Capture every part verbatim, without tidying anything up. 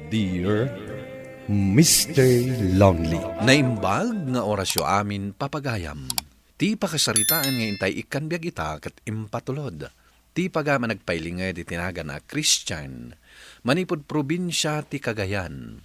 Dear Mister Lonely. Naimbag nga orasyo amin, papagayam. Ti pakasaritaan nga intay ikkan biag ita ket impatulod ti pagayam a nagpailinged iti nagan a Christian manipud probinsia ti Cagayan.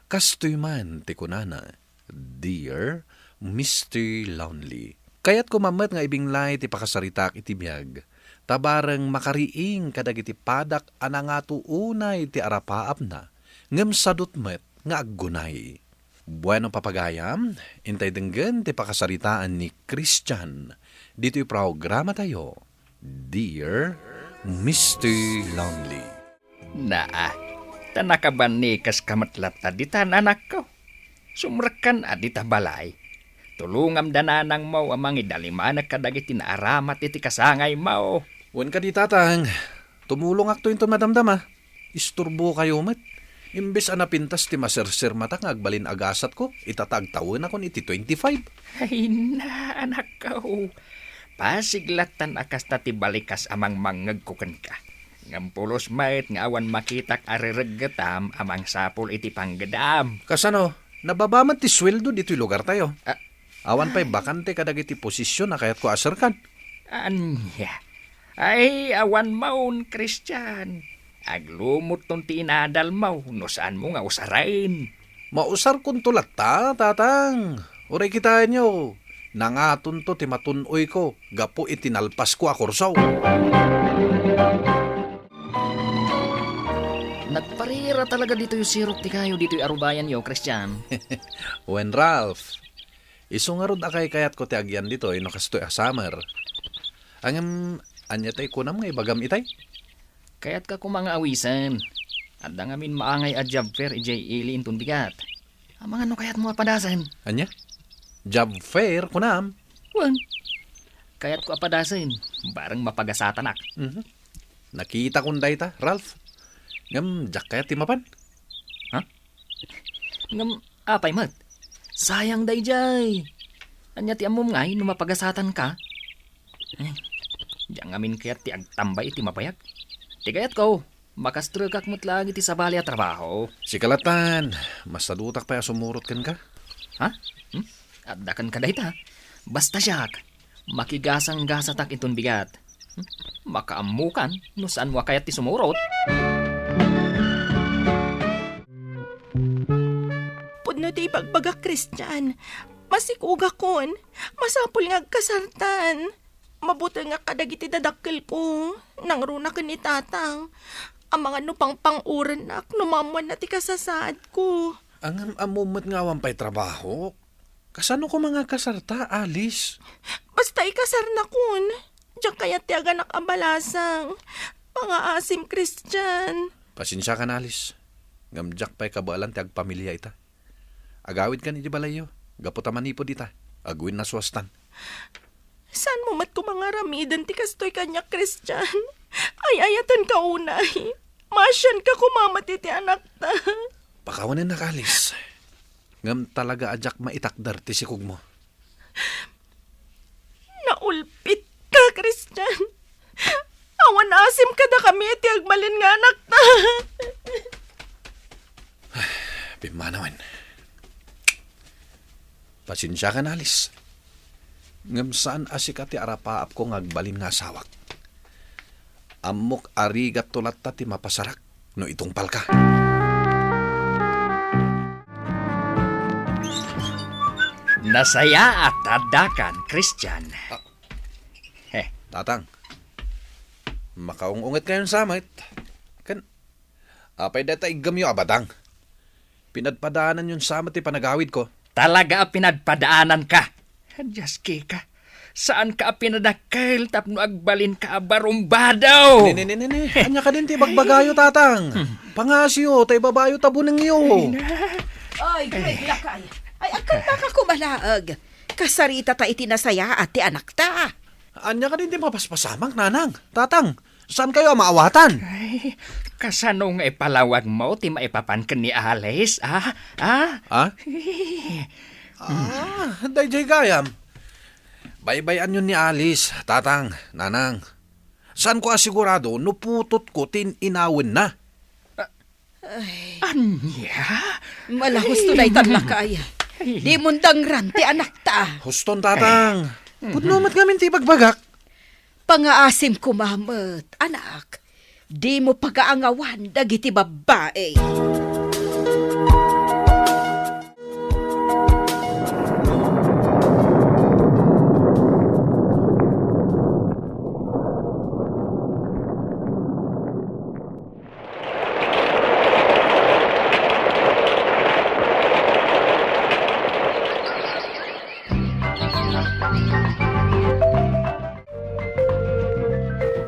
Kastoy man ti kunana, Dear Mister Lonely. Kayatko man met nga ibinglay ti pakasaritaak iti biag, ta bareng makariing kadagiti padak a nangato unay ti arapaapna, ngem sadut met nga aggunay. Bueno, papagayam, intay denggen ti pakasaritaan ni Christian ditoy programatayo, Dear Mister Lonely. Naa, ta nakabannikes ka met latta ditan, anakko. Sumrekkan a dita balay. Tulongam da nanangmo a mangidalimanek kadagiti naaramat iti kasangaymo. Wen kadi, tatang, tumulongakto inton madamdama. Isturbokayo met. Imbes a napintas ti masersematak nga agbalin a gasatko, ita ta agtawenakon iti twenty-five. Ay na, anakko. Pasig lattan a kasta ti balikas a mangmangngegko kenka. Ngem pulos met nga awan makitak a rereggetam a mangsapul iti panggedam. Kasano? Nababa met ti sueldo ditoy lugartayo. Ah. Awan pay bakante kadagiti posisyon a kayatko a serkan. Ania? Ay, awan maon, Christian. Aglumotton ti inadalmo no saanmo nga usaren. Mausarkonto latta, tatang. Uray kitaenyo, nangatonto ti matun-oyko gapu iti nalpasko a kurso. Nagparira talaga ditoy sirok ti kayo ditoy arubayanyo, Christian. Wen, Ralph, isu ngarud a kaykayatko ti agyan ditoy no kastoy a summer. Ngem, ania tay kunam nga ibagam itay? Kayatka koma nga awisen. Adda ngamin maangay a job fair idiay ili inton bigat. Amangan no kayatmo a padasen. Ania? Job fair, kunam? Wen. Kayatko a padasen. Bareng mapagasatanak. Mhm. Nakitakon dayta, Ralph. Ngem, diak kayat ti mapan? Ha? Ngem, apay met? Sayang daydiay. Ania ti ammom ngay no mapagasatanka? Eh, diak ngamin kayat ti agtambay iti mabayag. Ti kayatko, makastrekak met laeng iti sabali a trabaho. Sika lattan, masadutak pay a sumurot kenka. Ha? Hmm? Adda kenka dayta. Basta siak, makigasanggasatak inton bigat. Hmm? Makaammokan no saanmo a kayat ti sumurot. Pudno ti ibagbagak, Christian. Masikogakon. Masapul nga agkasartan. Mabutengak kadagiti dadakkelko. Nangruna ken ni Tatang. Amangan no pangpang-urennak no maammoanna ti kasasaadko. Ngem ammom met nga awan pay trabaho. Kasano koma nga agkasarta, Alice? Basta ikasarnakon. Diak kayat ti aganak a balasang. Pangaasim, Christian. Pasensiakan, Alice. Ngem diak pay kabaelan ti agpamilia ita. Agawidkan iti balayyo, gapu ta manipud ita, agwinnasuastan. Saanmo met koma nga aramiden ti kastoy kaniak, Christian? Ay-ayatenka unay. Maasianka koma met iti anakta. Pakawanennak, Alice. Ngem talaga a diak maitakder ti sikogmo. Naulpitka, Christian. Awan asim kadakami iti agbalin nga anakta. Pimmanawen. Pasensiakan, Alice. Ngem saan a sika ti arapaapko nga agbalin nga asawak. Ammok a rigatto latta ti mapasarak no itungpalka. Nasayaat a addakan, Christian. Ah. He. Tatang, makaung-unget kayon sa met. Ken, apay dayta iggamyo a badang? Pinadpadaananyon sa met ti panagawidko. Talaga a pinadpadaananka. Dios, Kika. Saanka a pinadakkel tapno agbalinka a barumbado. Ne, ne, ne, ne, ne. Ania kadin ti bagbagayo, Tatang? Hmm. Pangasiyo, ta ibabayo ta bunengyo. Ay, na. Ay, Greg, lakay. Ay, agkanmaka koma laeng. Kasarita ta iti nasayaat ti anakta. Ania kadin ti mapaspasamak, Nanang? Tatang, saankayo a maawatan? Ay, kasano nga ipalawagmo ti maipapan ken ni Alice, a? A? A? Ah, daydiay gayam. Baybay-anyon ni Alice, Tatang, Nanang. Saanko a sigurado no putotko ti in-inawenna. Ah, Ay. Ania? Mala husto daytan lakay. Ay. Di mundangran ti anakta. Huston, tatang. Pudno met ngamin ti ibagbagak. Pangaasim koma met, anak. Dimo pagaangawan dagiti babbai.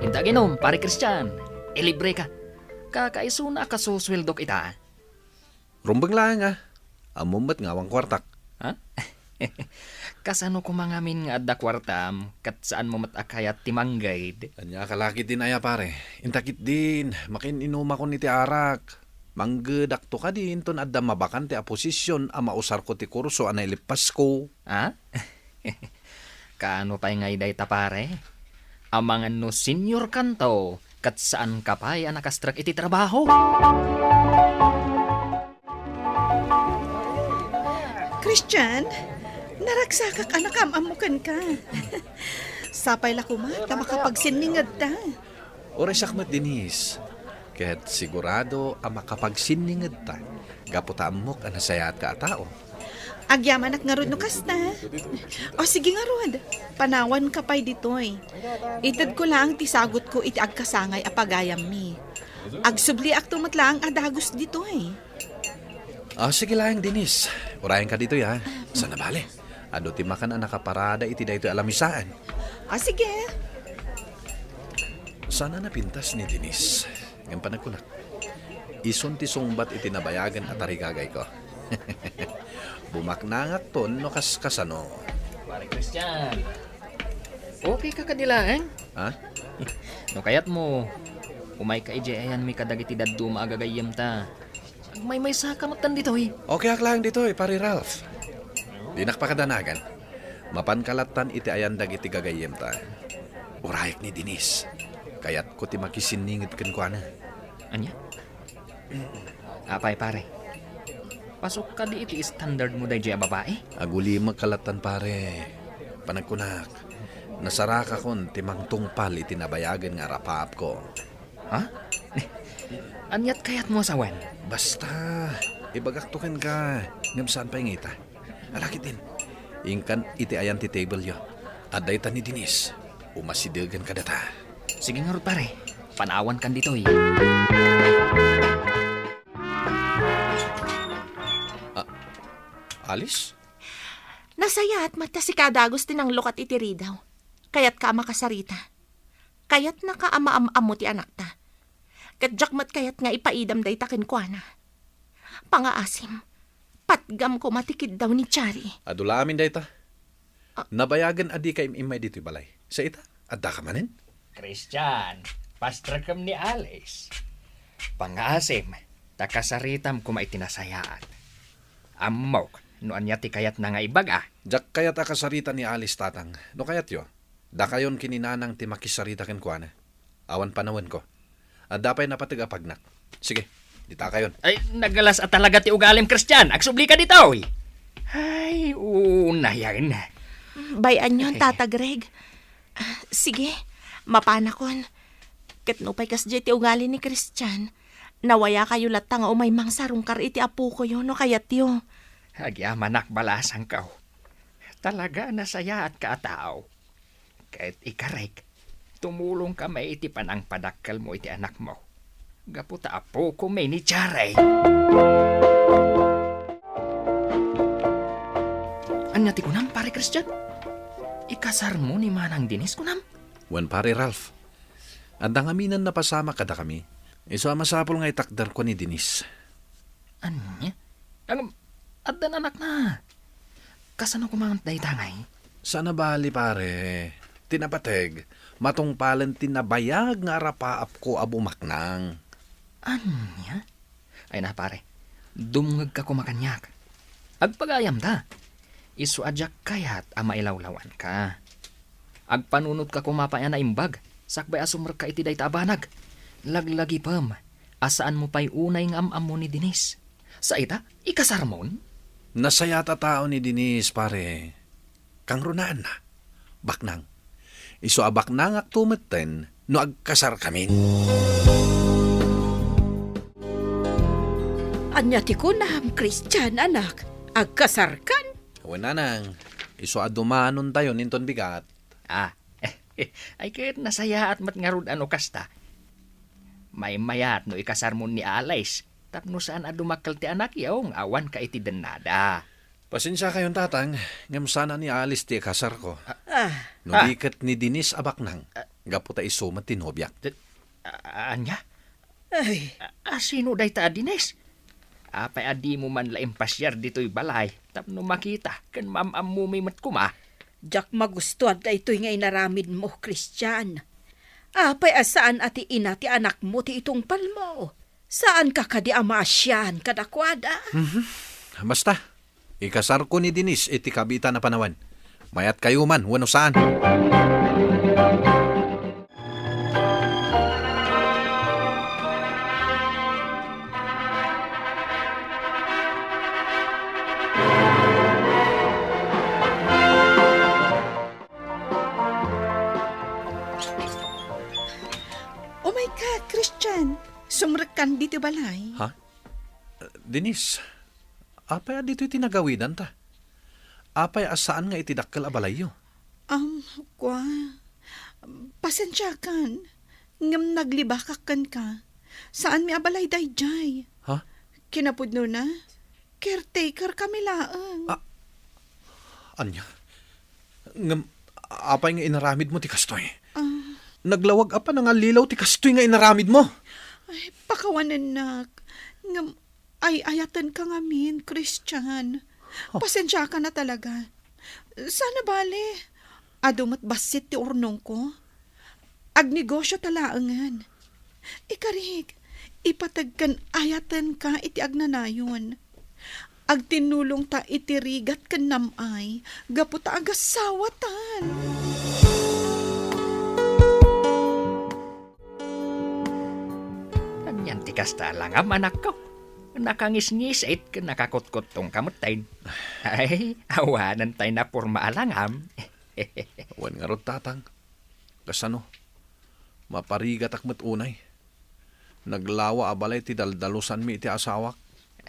Inta aginom, Pare Christian. Ilibre ka. Kakaisuna a kasusueldok ita. Rumbeng laeng, a. Ammom met nga awan kuartak. Ha? Kasano koma ngamin nga adda kuartam, ket saanmo met a kayat ti mangged? Ania ka la ketdin aya, pare? Inta ketdin, makin-inumakon iti arak. Manggedakto kadi inton adda mabakante a posisyon a mausarko ti kurso a naileppasko. Ha? Kaano pay ngay dayta, pare? Amangan no senior kanto, ket saanka pay a nakastrek iti trabaho? Christian, naragsakak a nakaam-ammo kenka. Sapay la koma ta makapagsinningedta. Uray siak met, Denise. Ket sigurado a makapagsinningedta gapu ta ammok a nasayaatka a tao. Agyamanak ngarud no kasta. O sige ngarud, panawanka pay ditoy. Itedko laeng ti sagutko iti agkasangay a pagayammi. Agsubliakto met laeng a dagus ditoy. Ah, sige laeng, Denise. Urayenka ditoy, ha? Sana bale. Adu ti makan a nakaparada iti daytoy a lamisaan. Ah, sige. Sana napintas ni Denise. Ngem panagkunak, isun ti sungbat iti nabayagen a tarigagayko. Bumaknangakton no kas-, kasano. Pare Christian, okay ka kadi laeng? Ha? No kayatmo, umayka idiay ayanmi kadagiti dadduma a gagayyemta. Agmaymaysa ka met ditoy. Okay ak laeng ditoy, Pare Ralph. Dinak pakadanagan. Mapanka lattan iti ayan dagiti gagayyemta. Urayek ni Denise. Kayatko ti makisinninged kenkuana. Ania? Apay, pare? Pasok kadi iti standard mo daydiay a babai? Agulimek ka lattan, pare. Panagkunak, nasarakakon ti mangtungpal iti nabayagen nga arapaapko. Ha? Aniat kayatmo a sawen? Basta, ibagakto kenka, ngem saan pay nga ita. Ala ketdin, inkan iti ayan ti table-yo. Adda ita ni Denise. Umasidegen kadata. Sige ngarud, pare. Panawankan ditoy. Ah, Alice? Nasayaat met ta sika a dagus ti nanglukat iti ridaw. Kayatka a makasarita. Kayatnaka a maam-ammo ti anakta. Ket diak met kayat nga ipaidam dayta kenkuana. Pangaasim, patgam koma ti kiddaw ni Chari. Adu la amin dayta. Ah. Nabayagen a dika im-immay ditoy balay. Sa ita, addaka manen? Christian, pastrekem ni Alice. Pangaasim, ta kasaritam koma iti nasayaat. Ammok no ania ti kayatna nga ibaga. Diak kayat a kasarita ni Alice, tatang. No kayatyo, dakayon ken ni nanang ti makisarita kenkuana. Awan panawenko. Adda pay napateg a pagnak. Sige, ditakayon. Ay, nagalas a talaga ti ugalim, Christian. Agsublika ditoy. Ay, unayen. Bay-anyon, Tata Greg. Ah, sige, mapanakon. Ket nupay kasdiay ti ugali ni Christian, nawayakayo latta nga umay mangsarungkar iti apokoyo no kayatyo. Agyamanak balasangko. Talaga a nasayaatka a tao. Ket ikarek, tumulongka met iti panangpadakkelmo iti anakmo. Gapu ta apokami ni Chari. Ania ti kunam, Pare Christian? Ikasarmo ni Manang Denise, kunam? Wen, Pare Ralph. Adda ngamin a napasamak kadakami. Isu a masapul nga itakderko ni Denise. Ania? Ngem, addan anakna. Kasano koma dayta ngay? Saan a bali, pare. Ti napateg, matungpalen ti nabayag nga arapaapko a bumaknang. Ania? Ay na, pare. Dumngegka koma kaniak. Agpagayamta. Isu a diak kayat a mailawlawanka. Agpanunotka koma pay a naimbag, sakbay a sumrekka iti dayta a banag. Laglagipem, a saanmo pay unay nga am-ammo ni Denise. Sa ita, ikasarmon? Nasayaat a tao ni Denise, pare. Kangrunaanna, baknang. Isu a baknangakto metten no agkasarkamin. Ania ti kunam, Christian, anak? Agkasarkan? Wen, nanang, isu a dumanontayon inton bigat. Ah, ay ket nasayaat met ngarud a no kasta. Maymayat no ikasarmon ni Alice, tapno saan a dumakkel ti anakyo nga awanka iti dennada. Pasensiakayon, tatang, ngem saan a ni Alice ti ikasarko. Ah. No di ket ni Denise a baknang, gapu ta isu met ti nobiak. A-, ania? Ay. A-, a, sino dayta a Denise? Apay a dimo man la impasiar ditoy balay tapno makita ken maam-ammomi met koma? Diak magustuan daytoy nga inaramidmo, Christian. Apay a saan a ti ina ti anakmo ti itungpalmo? Saanka kadi a maasian kadakuada? Mhm. Basta, ikasarko ni Denise iti kabiitan a panawen. Mayatkayo man wenno saan. Oh my God, Christian! Sumrekkan ditoy balay. Ha? Denise, apay a ditoy ti nagawidanta? Apay a saan nga iti dakkel a balayyo? Um, kwa, pasensiakan, ngem naglibakak kenka. Saanmi a balay daydiay. Ha? Kinapudnona, caretaker kami laeng. Ah, ania? Ngem, apay nga inaramidmo ti kastoy? Ah. Naglawag a panangallilaw ti kastoy nga inaramidmo? Ay, pakawanennak. Ngem, ay-ayatenka ngamin, Christian. Oh. Pasensiakan a talaga. Saan a bale, adu met bassit ti urnongko. Agnegosio ta laengen. Ikarik, ipateg ken ayatenka iti agnanayon. Agtinnulongta iti rigat ken nam-ay gapu ta agasawatan. Anian ti kasta a langam, anakko? Nakangisngisit ken nakakutkuttongka metten. Ay, awanen tay naporma a langam. Wen ngarud, tatang. Kasano? Maparigatak met unay. Naglawa a balay ti daldalusanmi iti asawak.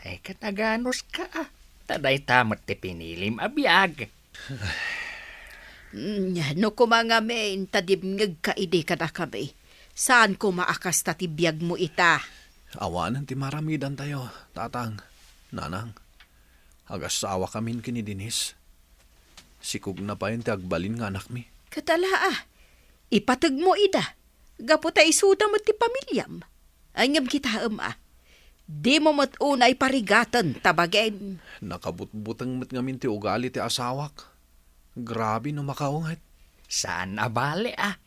Ay, ket aganuska, a. Ta dayta met ti pinilim a biag. Mm, no koma ngamin ta dimngegka idi kadakami, saan koma a kasta ti biagmo ita. Awanen ti maramidantayo, tatang, nanang. Agasawakamin ken ni Denise. Sikogna payen ti agbalin nga anakmi. Ket ala, a, ipategmo ida, gapu ta isuda met ti pamiliam. Ay, ngem kitaem, a, dimo met unay parigaten ta bagim. Nakabutbuteng met ngamin ti ugali ti asawak. Grabe no makaunget. Saan a bale, a.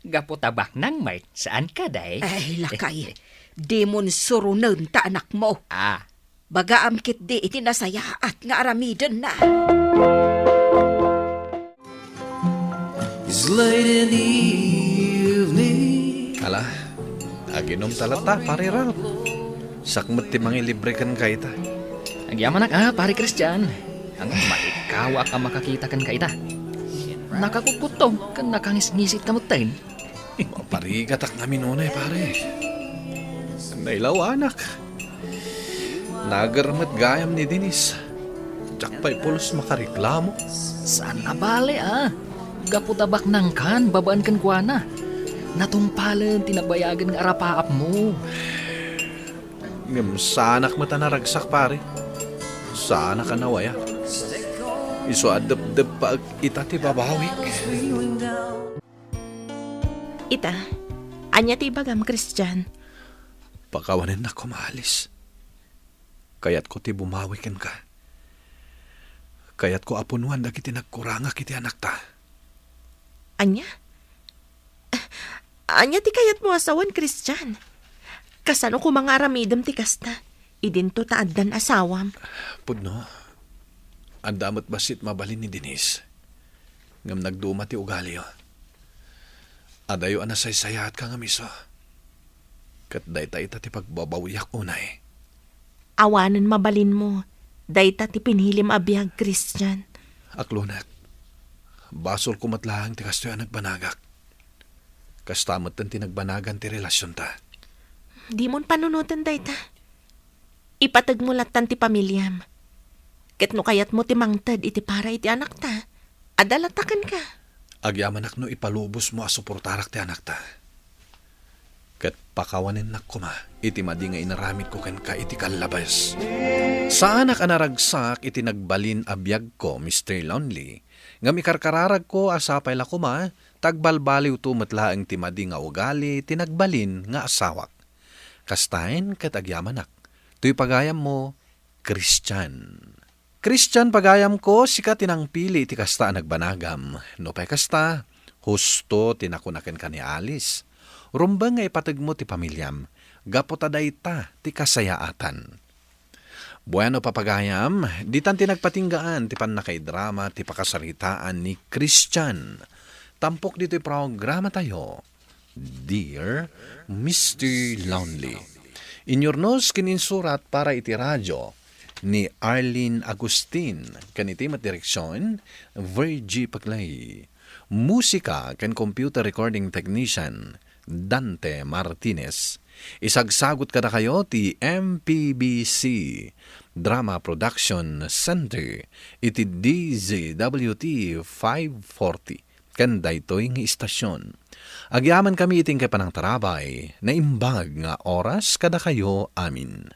Gapu ta baknang met, saan kadi? Ay, lakay, dimon suronen ta anakmo. A. Bagaam ketdi iti nasayaat nga aramidenna. It's late in the evening. Ala, aginom ta latta, Pare Ralph. Siak met ti mangilibre kenka ita. Agyamanak, a, Pare Christian. Ang maikkawa ka makakita kenka ita. Nakakutkuttong ken nakangisngisit ka metten. Maparigatak ngamin unay, pare. Nailaw, anak. Nager met gayam ni Denise. Diak pay pulos makareklamo. Saan a bale, a. Gapu ta baknangkan babaen kenkuana. Natungpalen ti nabayagen nga arapaapmo. Ngem saanak met a naragsak, pare. Saanak a nawaya. Isu a depdeppaek ita ti babawik. Ita, ania ti ibagam, Christian? Pakawanennak koma, Alice. Kayatko ti bumawi kenka. Kayatko a punuan dagiti nagkurangak iti anakta. Ania? Ania ti kayatmo a sawen, Christian? Kasano koma nga aramidem ti kasta? Idinto ta addan asawam. Pudno, adda met bassit mabalin ni Denise. Ngem nagduma ti ugaliyo. Adayo a nasaysayaatka ngem isu. Ket dayta ita ti pagbabawiak unay. Awanen mabalinmo, dayta ti pinilim a biag, Christian. Aklonek, basolko met laeng ti kastoy a nagbanagak. Kasta metten ti nagbanagan ti relasionta. Dimon panunoten dayta. Ipateg mo lattan ti pamiliam. Ket no kayatmo ti mangted iti para iti anakta, adda latta kenka. Agyamanak no ipalubosmo a suportarak ti anakta. Ket pakawanennak koma iti madi nga inaramidko kenka iti kallabes. Saanak a naragsak iti nagbalin a biagko, Mister Lonely, ngem ikarkararagko a sapay la koma ta agbalbaliwto met laeng ti madi nga ugali ti nagbalin nga asawak. Kastaen ket agyamanak, toy pagayammo, Christian. Christian, pagayamko, sika ti nangpili iti kasta a nagbanagam. Nupay kasta, husto ti nakuna kenka ni Alice. Rumbeng nga ipategmo ti pamiliam, gapu ta dayta ti kasayaatan. Bueno, papagayam, ditan ti nagpatinggaan ti pannakaidrama ti pakasaritaan ni Christian. Tampok ditoy programatayo, Dear Mister Lonely. Inyurnos ken insurat para iti radio ni Arlene Agustin, ken iti met direksion, Virgie Paclay. Musika ken computer recording technician, Dante Martinez. Isagsagut kadakayo ti M P B C Drama Production Center iti D Z W T five forty ken daytoy nga istasyon. Agyamankami iti inkay panangtarabay, naimbag nga oras kadakayo amin.